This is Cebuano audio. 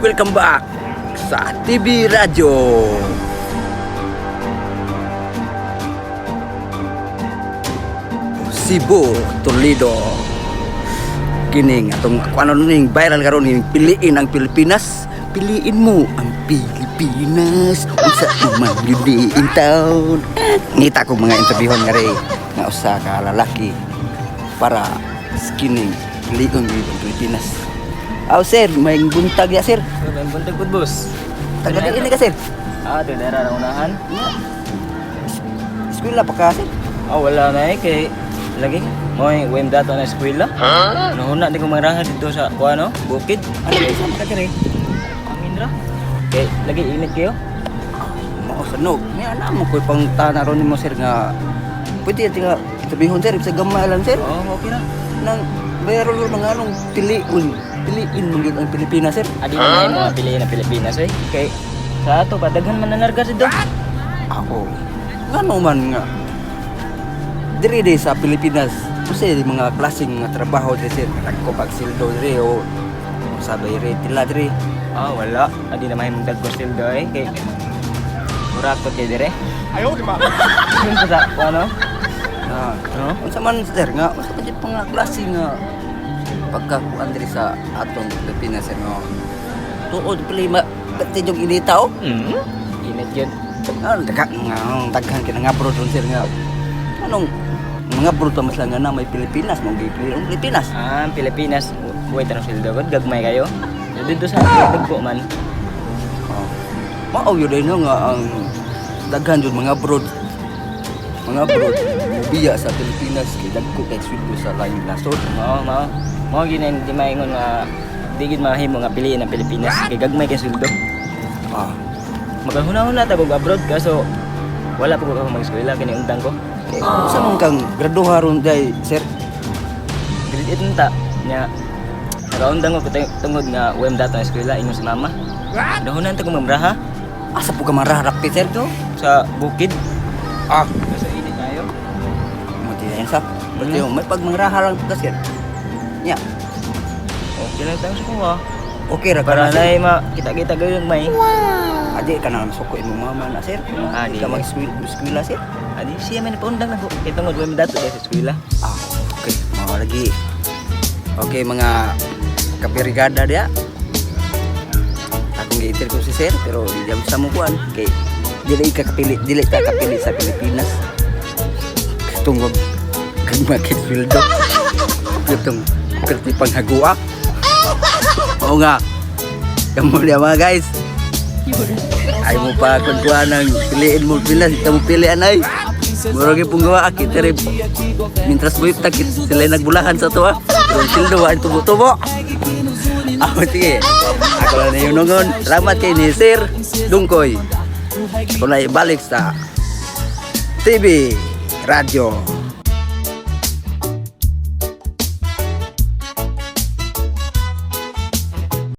Welcome back sa TV Radyo. Cebu, Toledo. Kining atong kung ano ning viral karon ning piliin ang Pilipinas. Piliin mo ang Pilipinas. Unsa man gyud ni in town. Ngita ko mga interviewon nga rin nga usa ka lalaki para kining piliin gyud ang Pilipinas. Aw sir, may buntag ya, sir. May buntag pud, boss. Taga diin ka, sir? Ah, tinera ra unahan. Eskwela pa ka, sir? Ah, wala na eh kay lagi mo wem dato na eskwela. Huh? Nahuna di ko maraha dito sa kuano, bukid. Ano ba sa ka dire? Angin ra. Kay lagi init kayo. Mao sa no. May ana mo ko'y pangtana ron nimo, sir, nga pwede nga interviewon, sir, sa gamay lang, sir. Oh, okay ra. Nang bayaro ron nga anong piliun piliin mo gyud ang Pilipinas, sir. Adi na mo piliin ang Pilipinas eh. Kay sa ato pa daghan man nanarga dito. Ako ngano man nga diri di sa Pilipinas usa di mga klaseng mga trabaho diri, sir, nagko pag sildo diri o sabay rate nila diri? Ah, wala. Adi na mahimong dagko sildo eh kay murakot kay dire. Ayaw di ba? Sa kuano? Ah, No? unsa man, sir, nga unsa pa jud mga klase nga pagkakuan diri sa atong Pilipinas, sir, nga tuod pili ma pati yung inita oh? Init yun. Ano daghan nga ang daghan kina nga bro dun, sir, nga anong mga bro pa mas lang nga na may Pilipinas mong gipili ang Pilipinas? Ah, Pilipinas, buhay tanong sildo god, gagmay kayo. Dito sa dagko man. Oh. Mao yun din no, nga ang daghan jud mga abroad mobiya sa Pilipinas kay dagko kay sweldo sa laing nasod. Mao, mao. Mao gyud na di maingon nga di gyud mahimo nga piliin ang Pilipinas kay gagmay kay sweldo. Ah. Magahuna-huna ta kog abroad kaso wala pa ko ako mag-eskwela kini undang ko. Kay usa man kang graduha ron day, sir? Grade 8 ta nya nakaundang ko tungod nga UM dato ang eskwela ingon si mama. Dahunan ta kong mamraha Asa po ka maraharapit, sir? dito sa bukid. Ah, Kaso init kayo. mo yan sa. Pati may pagmangraha lang ka, sir. Nya, Okay lang tayo sa kuha. Okay ra ka Para na, sir. na ma kita-kita gayud may. Adi ka na suko imong mama na, sir. Ah, Di di. ka mag-eskwela, sir. Adi siya man paundang na ko kay tungod UM dato sa eskwela. Ah, okay. Mga lagi. Okay, mga kapirigada dia. Akong gi ko si sir, pero di jam sa mo kuan. Kay dili ka kapili, dili ta kapili sa Pilipinas. Tungog kag makit sweldo. Itong perti panghagua. Oo nga. Kamu dia mga guys. Ay mo pa kung kuan ang piliin mo pila, ito mo pilian ay. Murag pong gawa akit rin. Mintras buhit ta kit sila nagbulahan sa tuwa. Pero ang sildo wa tubo-tubo. Ako sige. Ako lang na yung nungon. Salamat kay ni Sir Dungkoy. Ako na ibalik sa TV, Radyo.